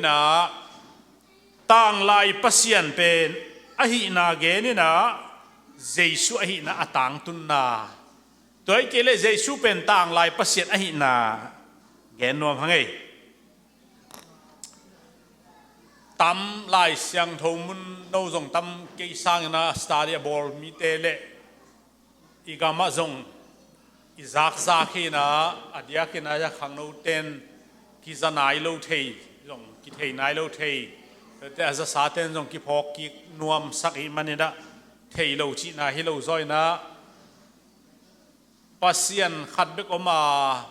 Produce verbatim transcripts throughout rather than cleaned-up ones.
Inah tanglai Pasian pen ahihna gen inah Jesu ahihna a tangtunna. Tua hi kei leh Jesu pen tanglai Pasian ahihna gen nuam hang ei. Tam Lai Siangtho mun no zong tam kei sangin a study a bawl mite le i gamah zong i zakzak hi inah a diakin a khangno ten kiza nai lo thei zong kithei nai lo thei, tua te a zasa ten zong kiphawk kik nuamsak hi maninah thei lo cihna hi lo zaw inah Pasian khat bek om a,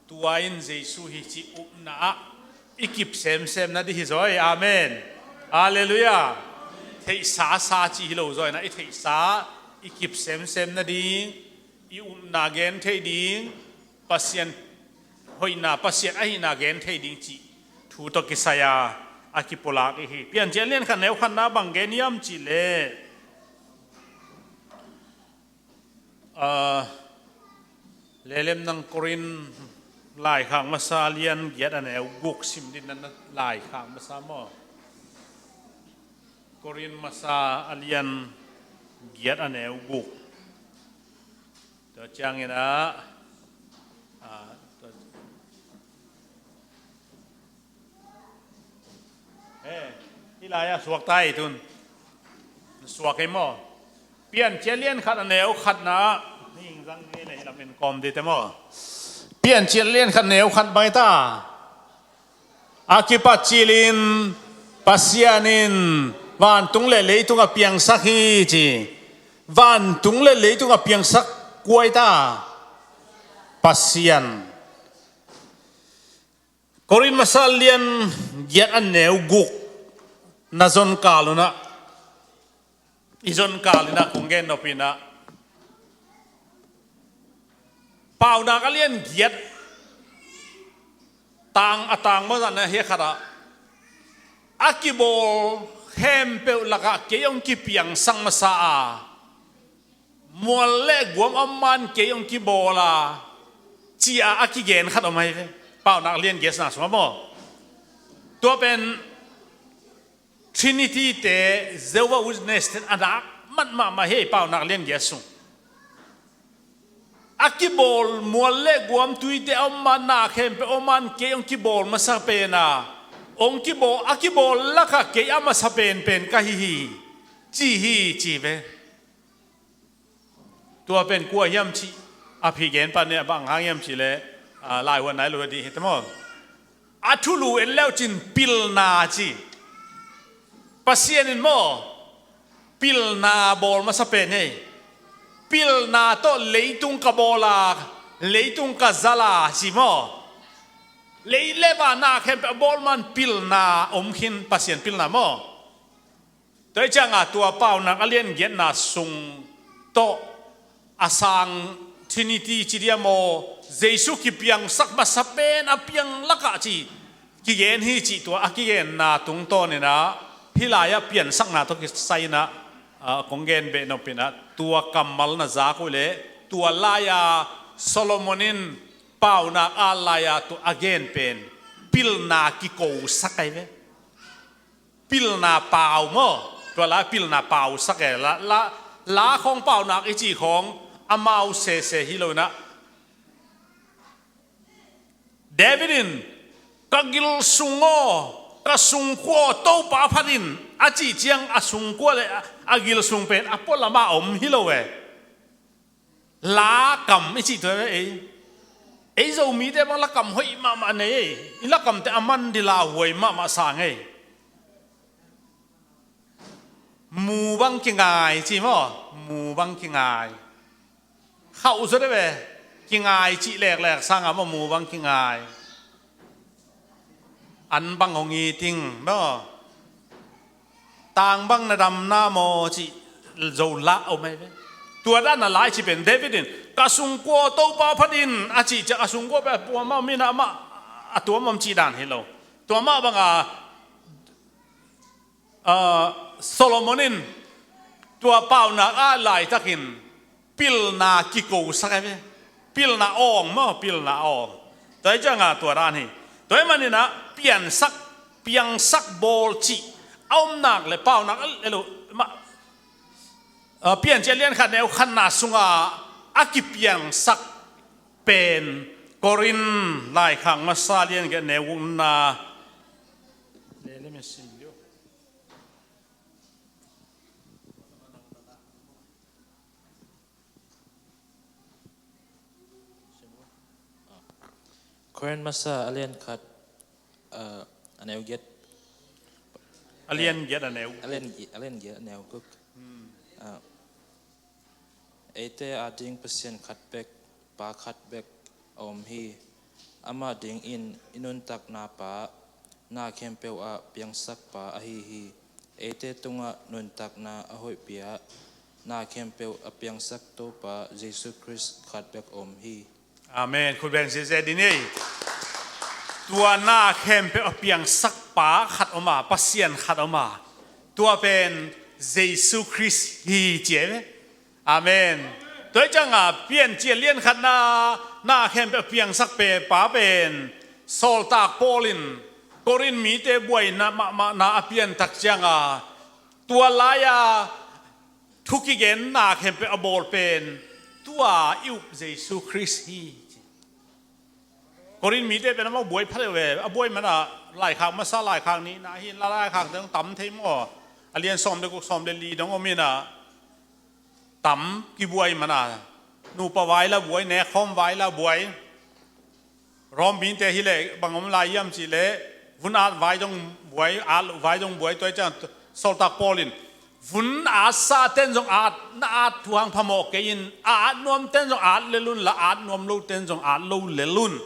tua in Jesu hi cih upna ah i kip semsem nading hi zaw ei. Amen. Halleluiah. Theihsa sa cih hi lo zaw inah i theihsa i kip semsem nading, i upna gen thei ding, Pasian hoihna, Pasian ahihna gen thei ding cih thu tawh kisai a a kipulak i hi. Piancil lian khat neu khatna bang gen hiam cih leh, ah, lelem nang Korin laikhak masa a lian giat a neu guk sim ding na, laikhak masa maw? Korin masa a lian giat a neu guk. Tua ciangin ah, ah, tua, eh, hih lai-ah suak ta ei tun. Suak ei maw? Piancil lian khat a neu khatna ah, hing zang ngei le hih lam en kawm dite maw? Piancil lian khat neu khat bang hi ta. A kipat cilin Pasian in vantung le leitung a piangsak hi ci. Vantung le leitung a piangsak kua hi ta? Pasian. Korin masa lian giat a neu guk na zon kal unah, i zon kal inah kong gen nop inah, Paunak a lian giat tang a tang mawzahna hi khat ah, a kibawl khempeuh lakah kei hong kipiangsak masa a, mual le guam a man kei hong kibawl a, ci-a a kigen khat om ahi ve. Paunak lian giatna sungah maw? Tua pen Trinity te, Jehovah Witness ten a dak mat mahmah hi ei, Paunak lian giat sung. A kibawl mual le guam, tuite a om man, na khempeuh a om man kei hong kibawl masa pen a, hong kibawl, a kibawl lakah kei a masa penpen ka hi hi, ci hi ci ve. Tua pen kua hiam cih a phi gen pan ni a bang hang hiam cih leh, ah, laihuan nai lo ding hi te maw? A thulu en leucin pilna ci. Pasian in maw, pilna bawl masa pen hi. Pilna tawh leitung ka bawl a, leitung ka zal a ci maw? Lei le van na khempeuh a bawl man pilna om khin, Pasian pilna maw? Tua hi cianga tua Paunak a lian giatna sung tawh a sang Trinity ci dia maw, Jesu kipiangsak masa pen a piang lakah ci kigen hi cih tua a kigenna tungtawn inah hih lai-ah piansakna tawh kisai inah, ah, kong gen beh nop inah tua kammal na zak uh leh tua lai-a Solomon in Paunak a lai-a tua a gen pen pilna kikosak ahi ve. Pilna pau maw? Tua la pilna pau sak e. La, la, la khawng Paunak i cih khawng amau sese hi lo inah. David in, "Ka gil sung aw, ka sungkua aw, Topa phat in," a cih ciang a sungkua le a, a gil sung pen a pualam ah om hi lo e. Lakam i cih tua ei. Ei Zomite bang lakam hoih mahmah nei ei. I lakamte a man ding lauhuai mahmah sang ei. Mu bang kingai ci maw? Mu bang kingai. Khauh zaw deuh e. Kingai cih leklek sanga maw, mu bang kingai. An bang hong it ing maw? Tang bang na dam na maw cih zo lah om ahi ve. Tua dan a lai ci pen David in, "Ka sungkua Topa phat in," a cih ciang a sungkua pen a puam a om inah amah a tuam om cih dan hi lo. Tua mah banga, ah, Solomon in tua Paunak a laitakin pilna kikosak ahi ve. Pilna awng maw, pilna awng. Tua hi cianga tua dan hi. Tua hi maninah piansak piangsak bawl cih a om nak le paunak a lo mah. Piancil a lian khat neu khatna sungah a kipiangsak pen Korin laikhak masa lian giat neu gukna. Korin masa a lian khat, uh, a neu giat. A lian giat a neu. A lian gi-, a lian giat a neu guk. Hmm. Uh, eite ading Pasian khat bek, Pa khat bek a om hi. Amah dingin i nuntakna pa, na khempeuh a piangsak pa ahi hi. Eite tungah nuntakna a hoihpia, na khempeuh a piangsak Topa Jesu Khrist khat bek om hi. Amen. Khut beng ziahziah dih ni. Tua na khempeuh a piangsak pa khat om a, Pasian khat om a. Tua pen Jesu Khrist hi ci hi ve. Amen. Tua hi cianga Piancil lian khatna na khempeuh a piangsak pe pa pen Sawltak Paul in Korin mite buaina mahmahna a piantak cianga tua lai-a thu kigenna khempeuh a bawl pen tua i up Jesu Khrist hi. Korin mite pen amau buai pha deuh ve. A buai mana laikhak masa, laikhak nihna hi, la laikhak dong tam thei maw? A lian sawm le guk, sawm le li dong om ina tam kibuai mana nupa vai la buai, nekhawm vai la buai. Rom mite hi leh bang om lai hiam cih leh vun at vai dong buai, at loh vai dong buai. Tua hi ciang Sawltak Paul in vun at sa ten zong at, na at thuang phamawh kei in, a at nuam ten zong at lel un la, at nuam lo ten zong at lo lel un.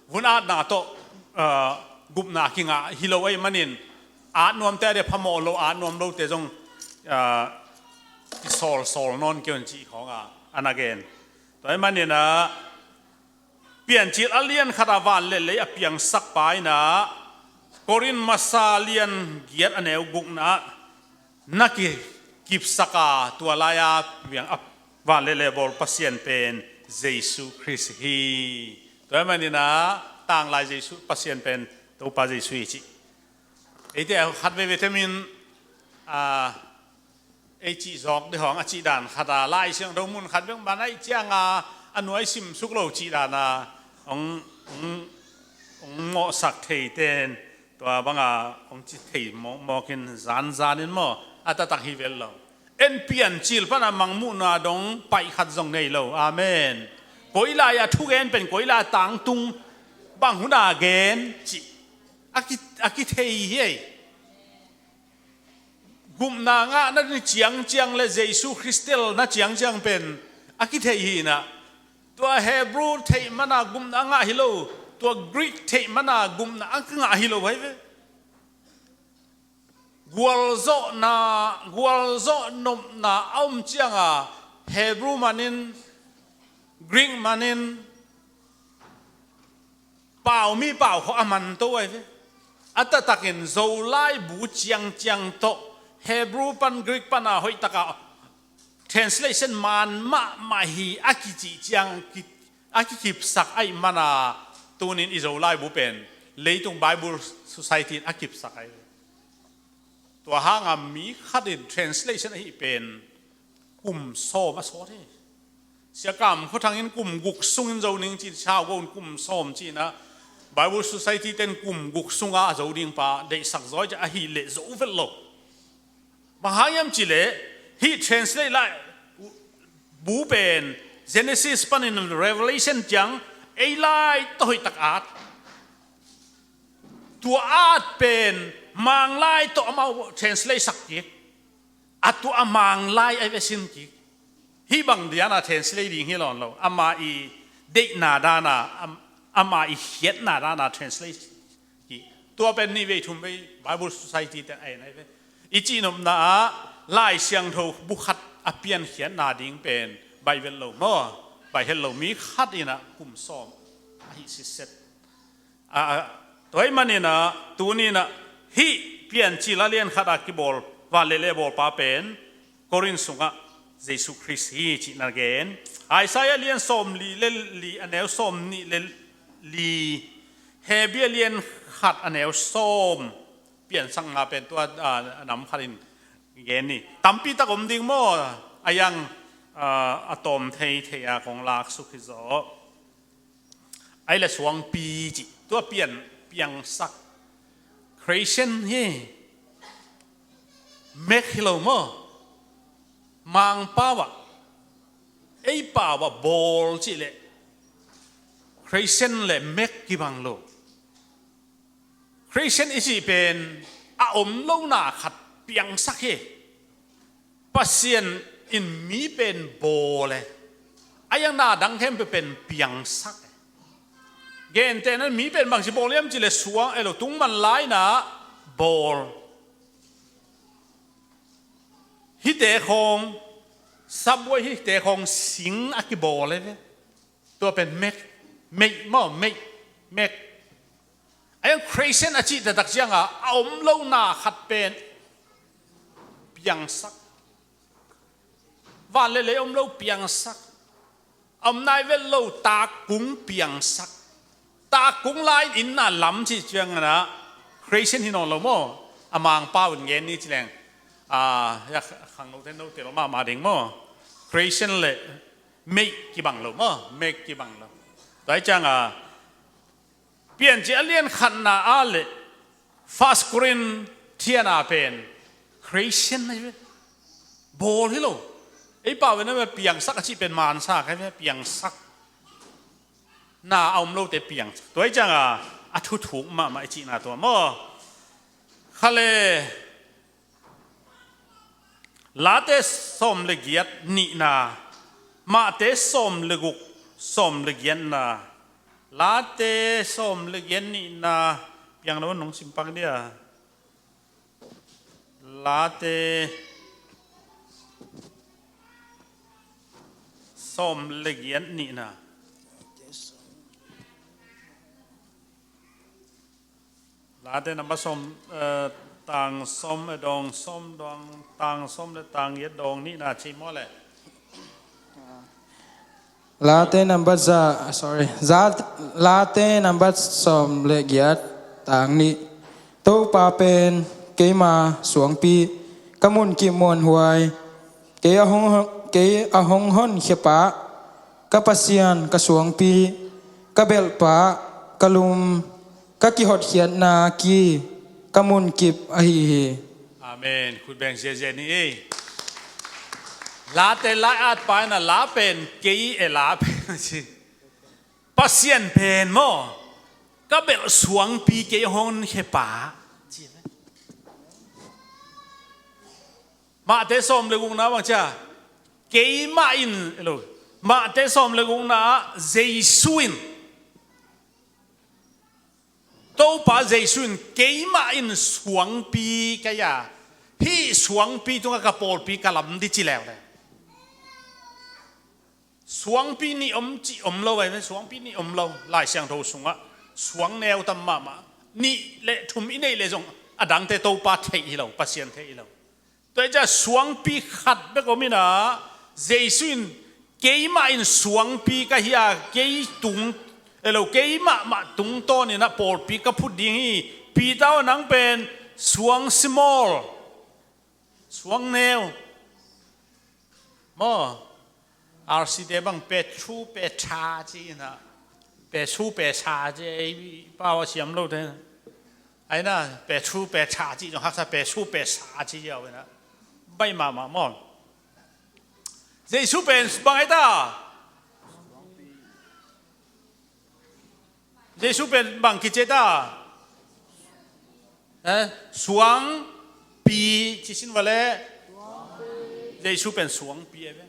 Vun atna tawh, ah, gupna kingah hi lo ahih manin at nuamte a dia phamawh lo, at nuam lote zong, ah, kisawlsawl nawn kei un cih khawngah a na gen. Tua ahih manin ah Piancil a lian khatah van le lei a piangsak pa inah Korin masa lian giat a neu gukna na ki, kipsak a tua lai-a piang a van le lei bawl Pasian pen Jesu Khrist hi. Tua ahih maninah tanglai Jesu Pasian pen Topa Jesu hi cih. Eite khat veve temin, a, ei cih zawk dih hawng a cih dan khat a, Lai Siangtho mun khat bek man aih cianga a nuai simsuk lo cih dan a hong, hong, hong mawhsak thei ten tua banga hong ci thei mawkmawk in zanzan in maw a taktak hi vel lo. En Piancil pana mangmuhna dong paih khat zong nei lo. Amen. Koi lai-a thugen pen koi lai-a tangtung bang huna gen cih a ki, a kithei hi ei. Gupna ngahna ni ciangciang le Jesu Khrist telna ciangciang pen a kithei hi inah. Tua Hebrew theih mana gupna a ngah hi lo, tua Greek theih mana gupna a ngah hi lo ahi ve. Gualzawhna, gualzawh nopna a om cianga Hebrew manin, Greek manin, pau mi pau khawh a man to ahi ve. A taktakin Zolai bu ciangciang tawh Hebrew pan Greek pana hoihtaka translation man mahmah hi a kicih ciang ki, a kikipsak ahih mana tunin i Zolai bu pen Leitung Bible Society in a kipsak ahi ve. Tua hanga mi khatin translation ahi pen kum sawm a sawt hi. Sia Kam Khua Thang in kum guk sungin zo ning ci, sau go un kum sawm ci inah Bible Society ten kum guk sunga a zo ding pa deihsak zaw ci ahih leh zo vet lo. Bang hang hiam cih leh hih translate lai bu pen Genesis panin Revelation ciang ei lai tawh hoihtak at. Tua at pen Manglai tawh amau translate sak kik. A tua a Manglai a i vesin kik. Hih bang diana translate ding hi lawn lo. Ama i deihna dana, am-, ama i khiatna dana translate kik. Tua pen nih vei thum vei Bible Society ten a en ahi ve. I cihnopna ah Lai Siangtho bu khat a piankhiatna ding pen baih vet lo maw? Baih het lo. Mi khat inah kum sawm ahi sitset. A, a, tua ahih maninah tuninah hih Piancil a lian khatah kibawl van le lei bawlpa pen Korin sungah Jesu Khrist hi cih na gen. Isaiah lian sawm li le li a neu sawm nih le li, Hebrew a lian khat a neu sawm Piansakna pen tua, ah, nam khat in gen ni. Tampi tak om ding maw, a yang, ah, a tawm thei thei a kong laksuk hi zaw. Ai le suangpi cih tua pian, piangsak. Creation hi. Mek hi lo maw. Mangpau ah, ei pau ah bawl cih leh creation le mek kibang lo. Creation i cih pen a om lona khat piangsak hi. Pasian in mi pen bawl e. A yang na dang khempeuh pen piangsak e. Gentehna mi pen bangci bawl hiam cih leh suang, ei lo, tungman laina bawl. Hihte khawng, subway hihte khawng sing a kibawl e ve. Tua pen mek, meih maw, meih, mek. A yang creation a cih taktak cianga a om lona khat pen piangsak. Van le lei om lo piangsak. A om nai vet lo takkung piangsak. Takkung lai-in inn na lam cih ciangin ah creation hi nawn lo maw. A Mangpau in gen ni ci leng, ah, ya khangnote note lo mahmah ding maw. Creation le meih kibang lo maw, mek kibang lo. Tua hi cianga Piancil a lian khatna ah le First Corinthian ah pen creation ahi ve. Bawl hi lo. Ei pau in a piangsak a cih pen mansa kha ve, piangsak. Na a om lote piangsak. Tua hi cianga a thuthuk mahmah i cihna tua maw. Kha le Late sawm le giat nihna, Mahte sawm le guk sawm le giatna, Late sawm le giat nihna, piang lo nong simpak dia. Late sawm le giat nihna. Late number sawm, eh, tang sawm, eh, dawng sawm, dawng tang sawm le tang giat dawng nihna ci maw le. Late number za, sorry, za, Late number sawm le giat tang nih. Topa pen keima suangpi, ka munkip muanhuai, kei a hong, kei a hong honkhia pa, ka Pasian ka suangpi, ka belhpa, ka lum, ka kihotkhiatna ki, ka munkip ahi hi. Amen. Khut beng ziazia ni ei. Late lai-at pa in a la pen kei e, la pen a ci. Pasian pen maw, ka belh suangpi, kei a hong honkhia pa. Mahte sawm le gukna bang cia, keimah in, lo, Mahte sawm le gukna ah Jesu in, Topa Jesu in keimah in suangpi ka hi a, hih suangpi tungah ka pawlpi ka lam ding ci leuleu. Suangpi nih om cih om lo, ei, suangpi nih om lo. Lai Siangtho sungah suang neu tam mahmah. Nih le thum i neih leh zong a dangte Topa theih hi lo, Pasian theih hi lo. Tua hi ciah suangpi khat bek om in ah, Jesu in, keimah in suangpi ka hi a, kei tung, ei lo, keimah mah tungtawn in ah pawlpi ka phut ding hi. Peter aw, nang pen suang small, suang neu maw. R C te bang Petru Petra ci in ah, Petru Petra ci, ei pau a siam lote. Ai na, Petru Petra ci zong haksa, Petru Petra ci ziau in ah, baih mahmah maw. Jesu pen bang ai ta? Jesu pen bang kici ta? Eh, suangpi ci sin vale. Jesu pen suangpi e ve.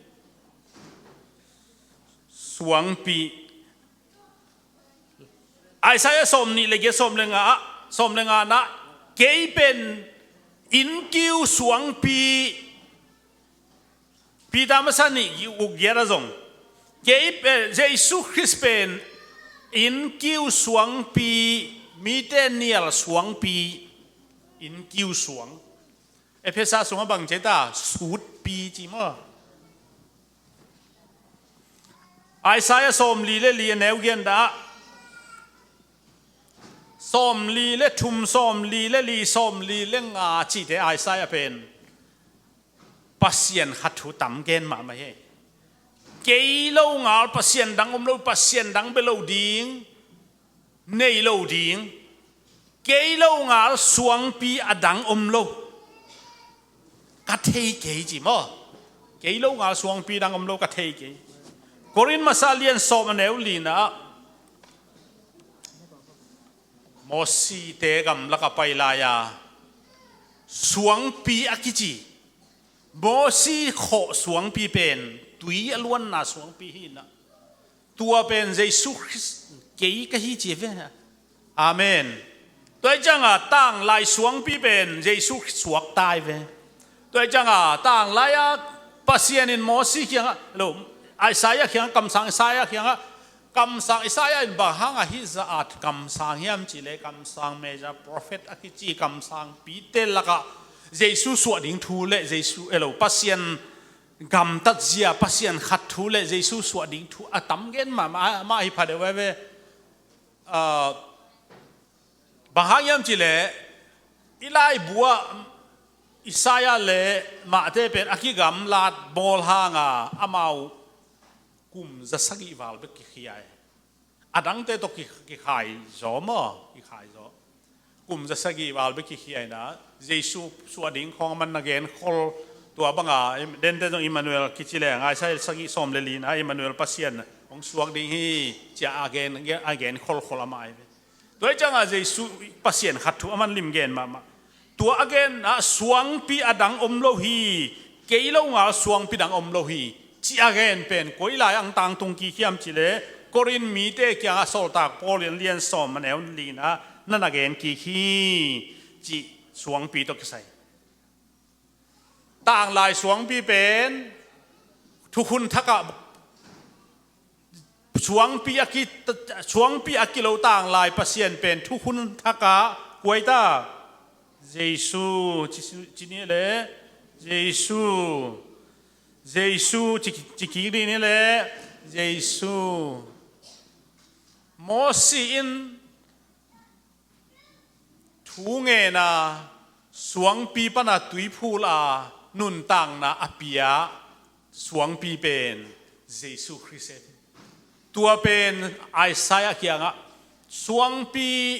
Suangpi. Isaiah sawm nih le giat, sawm le nga, sawm le nga na, kei pen innkiu suangpi. Peter masa nih, guk giat ah zong, kei pen, Jesu Khrist pen innkiu suangpi, mite nial suangpi, innkiu suang. Efesa sungah bang ci ta? Sutpi ci maw. Isaiah sawmli le li a neu giat ah, Sawmli le thum, sawmli le li, sawmli le nga cihte Isaiah pen Pasian khat thu tam gen mahmah hi. Kei lo ngal Pasian dang om lo, Pasian dang bia lo ding, nei lo ding. Kei lo ngal suangpi a dang om lo. Ka thei kei ci maw. Kei lo ngal suangpi dang om lo ka thei kei. Korin masa lian sawm a neu lina ah Mosite gamlak a pai lai-a suangpi a kici. Mosi khawh suangpi pen tui a luanna suangpi hi na. Tua pen Jesu Khrist kei ka hi ci ve. Amen. Tua hi cianga tanglai suangpi pen Jesu Khrist suakta hi ve. Tua hi cianga tanglai-a Pasian in Mosi kiangah lo, Isaiah kiangah, kamsang Isaiah kiangah, kamsang Isaiah in bang hanga hih za-at kamsang hiam cih leh kamsang major prophet a kici kamsangpite lakah Jesu suah ding thu le Jesu elo Pasian gamtatzia, Pasian khat thu le Jesu suah ding thu a tam gen mahmah, mah hi pha deuh ve. Ah, bang hang hiam cih leh i laibu ah Isaiah le Mate pen a kigamlat bawl hanga amau kum za sagih val bek kikhia hi. A dangte tawh ki, kikhai zaw maw, kikhai zaw. Kum za sagih val bek kikhia hi na, Jesu suah ding khawng a man na genkhol tua banga, dente zong Emmanuel kici leng, Isaiah sagih sawm le lina Emmanuel Pasian hong suak ding hi, cia a gen, a genkholkhol amah hi ve. Tua hi cianga Jesu Pasian khat thu a man lim gen mahmah. Tua a genna suangpi a dang om lo hi, kei lo ngal suangpi dang om lo hi, ci a gen pen koi lai ang tangtung kik hiam cih leh Korin mite kiangah sawltak Paul in lian sawm a neu lina na na gen kik hi, cih suangpi tawh kisai. Tanglai suangpi pen thukhun thakah suangpi a ki, suangpi a kilo tanglai Pasian pen thukhun thakah kuaita Jesu ci, ci ni le Jesu, Jesu ci, ci kik ni le Jesu. Mosi in thu ngena suangpi pana tuiphul a nuntakna a pia suangpi pen Jesu Khrist hi. Tua pen Isaiah kiangah suangpi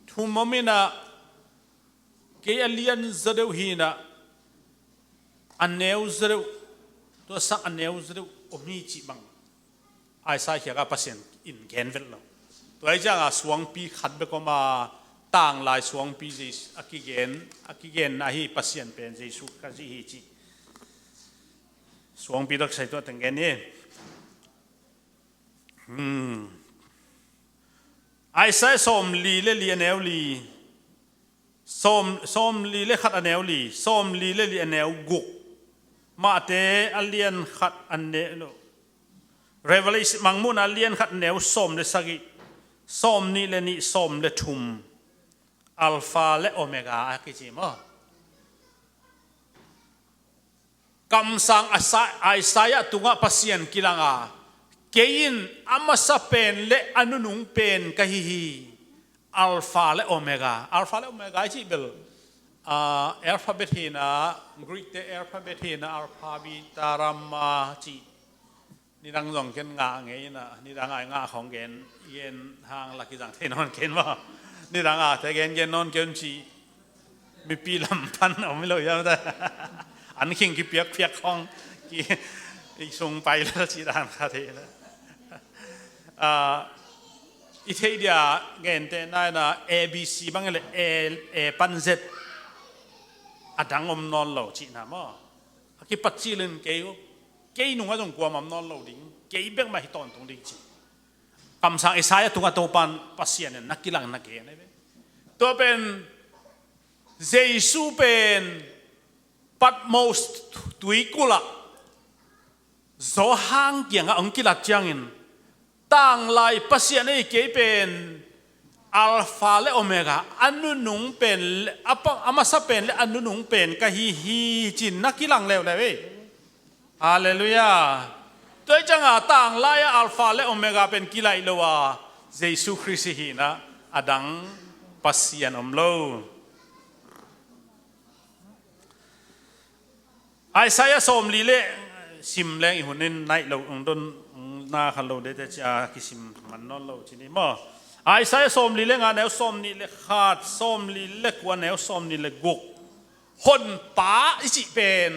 thum om inah kei a lian zaw deuh hinah a neu zaw deuh, tua sang a neu zaw deuh om hi cih bang Isaiah kiangah Pasian in gen vet lo. Tua hi cianga suangpi khat bek om a tanglai suangpi Jesu a kigen, a kigenna hi Pasian pen Jesu Khrist hi ci. Suangpi dok sai tua teng gen hi. Hmm. Isaiah sawmli le li a neu li. Sawm, sawmli le khat a neu li, sawmli le li a neu guk. Mate a lian khat a neu, Revelation, Mangmuhna a lian khat a neu sawm le sagih, sawmnih le nih, sawm le thum. Alpha le Omega a kici maw. Kamsang Isa-, Isaiah tungah Pasian kilanga, kei in a masa pen le a nunung pen ka hi hi. Alpha le Omega. Alpha le Omega i cih bel, ah, alphabet hina, Greek te alphabet hina, alpha, beta, gamma cih. Nidang zong ken ngah ngei ina, nidang ai ngah khong gen, i gen hang la kizang thei nawn ken maw. Nidang a te gen gen nawn ken ci. Mipi lam pan om lo hiam ta. An khing kipiak piak khong ki, i sung pai la ci dan kha thei la. Ah, i thei dia gen te nai na A B C bang le A, A pan Z. A dang om nawn lo ci na maw. A kipat cilin kei, kei nungah zong kuamah om nawn lo ding, kei bek mah hi tawntung ding ci. Kamsang Isaiah tungah Topan Pasian in na kilang na gen ahi ve. Tua pen Jesu pen Patmos tuikulh ah Johan kiangah hong kilat ciangin, tanglai Pasian ei kei pen Alpha le Omega, a nunung pen le, a pa, a masa pen le a nunung pen ka hi hi cin na kilang leuleu ei. Halleluiah. Tua hi cianga tanglai a Alpha le Omega pen kilaih lo a Jesu Khrist hi hina, a dang Pasian om lo. Isaiah sawmli le, sim leng i hun in naih lo, ong don, ong na khan lo dete cia kisim man nawn lo ci ni maw. Isaiah sawmli le nga neu sawmnih le khat, sawmli le kua neu sawmnih le guk. Honpa i cih pen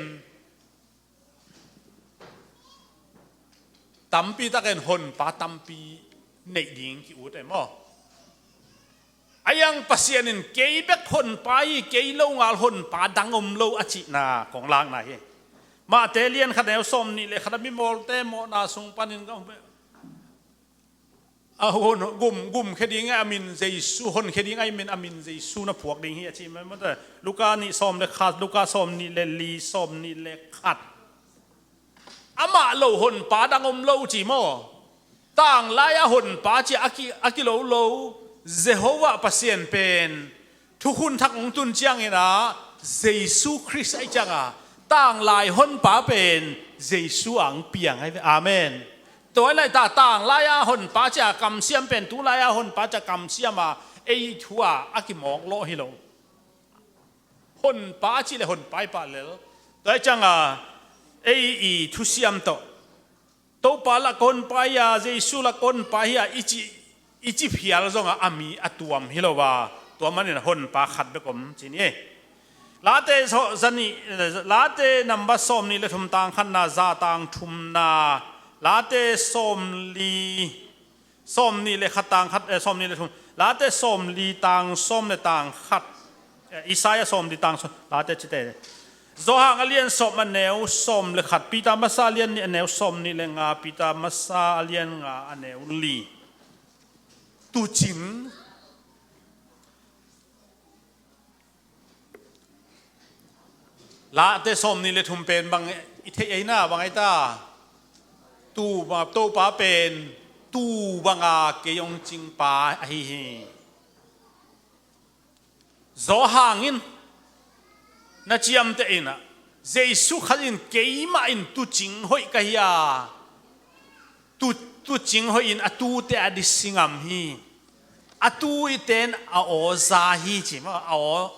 tampi takin honpa tampi neih ding ki-ut e maw. A iang Pasian in kei bek honpa hi, kei lo ngal honpa dang om lo a cihna kong lakna hi. Mahte lian khat neu sawmnih le khat a mimawlte mawhna sung panin ka a hon gum, gum khe ding a min Jesu, hon khe ding a min, a min Jesu na phuak ding hi a ci mai mawte. Luka nih sawm le khat, Luka sawmnih le li, sawmnih le khat. Amah lo honpa dang om lo ci maw. Tanglai a honpa cia a ki, a kilo lo. Jehovah Pasian pen thukhun thak ong tun ciangin ah Jesu Khrist ahi cianga tanglai honpa pen Jesu ang piang ahi ve. Amen. Tua hi lai ta tanglai a honpa cia kamsiam pen tulai a honpa cia kamsiam a ei thu a a kimawk lawh hi lo. Honpa cih le honpa i pah lel. Tua hi cianga ei i thusiam tawh Topa lak honpa hi a, Jesu lak honpa hi a i ci, i ci phial zonga a mi a tuam hi lo a, tua manin honpa khat bek om ci ni. Late so, zani, Late number sawmnih le thum tang khatna, za tang thumna, Late sawmli, sawmnih le khat tang khat, eh, sawmnih le thum, Late sawmli tang sawm le tang khat, eh, Isaiah sawmli tang sawm, Late cite. Johan a lian sawm a neu sawm le khat, Peter masa a lian nih a neu sawmnih le nga, Peter masa a lian nga a neu li. Tucing. Late sawmnih le thum pen bang i theih ahi na, bang ahi ta. Tu, Topa pen tu banga kei hong cingpa ahi hi. Zawhang in na ciamteh in ah, Jesu Khrist in keimah in tucing hoih ka hi a, tu, tucing hoih in a tute a disi ngam hi. A tu i ten a aw za hi ci maw, a aw.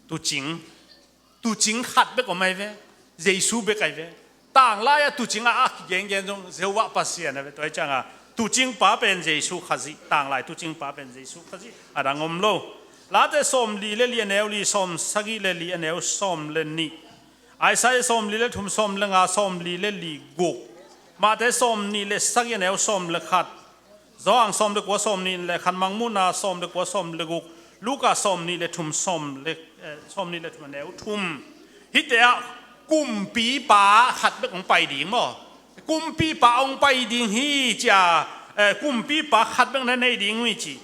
Tucing, tucing khat bek om ahi ve. Jesu bek ahi ve. Tanglai a tucing a a kigenggen zong Jehovah Pasian ahi ve. Tua hi cianga tucing pa pen Jesu Khazih. Tanglai tucing pa pen Jesu Khazih. A dang om lo. Late sawmli le li a neu li, sawm sagih le li a neu sawm le nih. Isaiah sawmli le thum sawm le nga, sawmli le li guk. Mahte sawmnih le sagih a neu sawm le khat. Zawhang sawm le kua sawmnih le khat, Mangmuhna sawm le kua sawm le guk, Luka sawmnih le thum sawm le, eh, sawmnih le thum a neu thum. Hite ah kumpipa khat bek hong pai ding maw. Kumpipa hong pai ding hi cia, eh, kumpipa khat bek na nei ding hi ci.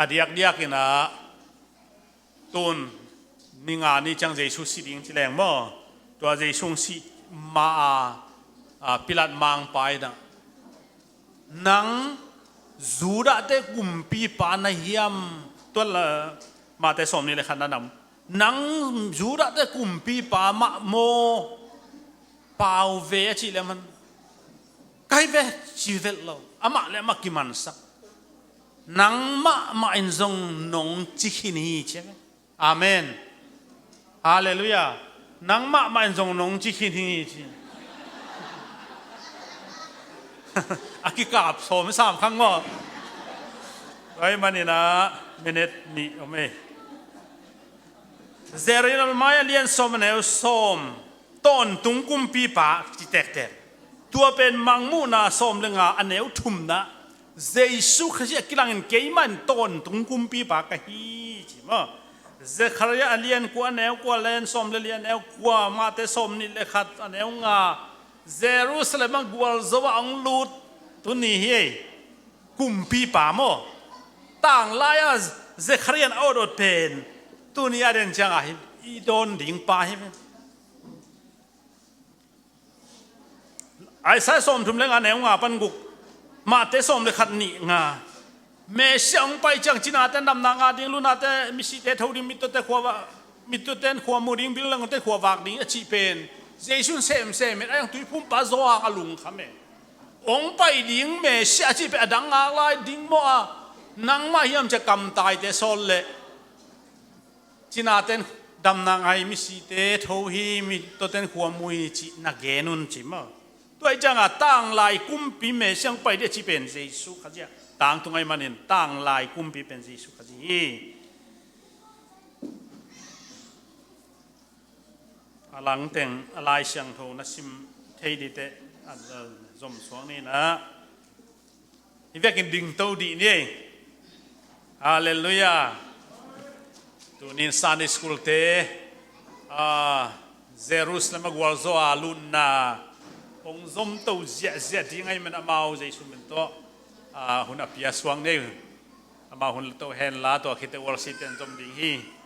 A diakdiak in ah tun ni nga ni ciang Jesu si ding ci leng maw. Tua Jesu hong sih ma a, a, Pilat mangpa in ah, nang Judahte kumpipa na hiam? Tua la, Mate sawmnih le khat na nam. Nang Judahte kumpipa mah maw? Pau ve a cih le man, ka hi ve ci vet lo. Amah le amah kimansak. Nang mahmah in zong nong ci khin hi ci ve. Amen. Halleluiah. Nang mahmah in zong nong ci khin hi ci. A kikap sawm sam khang maw. Tua ahih manin ah minute nih om e. Jeremiah lian sawm a neu sawm, tawntung kumpipa ci tektek. Tua pen Mangmuhna sawm le nga a neu thumna, Jesu Khazih a kilangin keimah in tawntung kumpipa ka hi ci maw. Zekhariah a lian kua a neu kua, lian sawm le li a neu kua, Mate sawmnih le khat a neu nga, Jerusalem ah gualzo ah hong lut tuni hi ei. Kumpipa maw. Tanglai a Zekhariah in a awt awt pen tuni a den ciangah hi, i dawn ding pa hi. Isaiah sawmthum le nga neu nga pan guk, Mate sawm le khat nih nga. Messiah hong pai ciang cinate damna ngah ding, lunate misite tho ding, mittawte khua va, mittawte khua mu ding, bil langte khua vak ding a cih pen Jesu in semsem in a, a iang tuiphumpa Johan a lungkham e. Hong pai ding Messiah cih pen a dang ngak lai ding maw a, nangmah hiam cia kamtaite sawl leh, cinaten damna ngai misite tho hi, mi tuaten khuamu hi cih na gen un ci maw. Tua hi cianga tanglai kumpi Messiah hong pai ding a ci pen Jesu Khazih a tangtung ahih manin tanglai kumpi pen Jesu Khazih hi. A langteng a Lai Siangtho na sim thei dingte a, a zom suak ni na. Hi vekin dingto dih ni. Halleluiah. Tunin Sunday School te, a, Jerusalem a gualzo a lutna hong zomto ziahziah ding ahih man amau Jesu min tawh, a, hun a pia suak ni. Amau hun la to henla tua khite worship ten zom ding hi.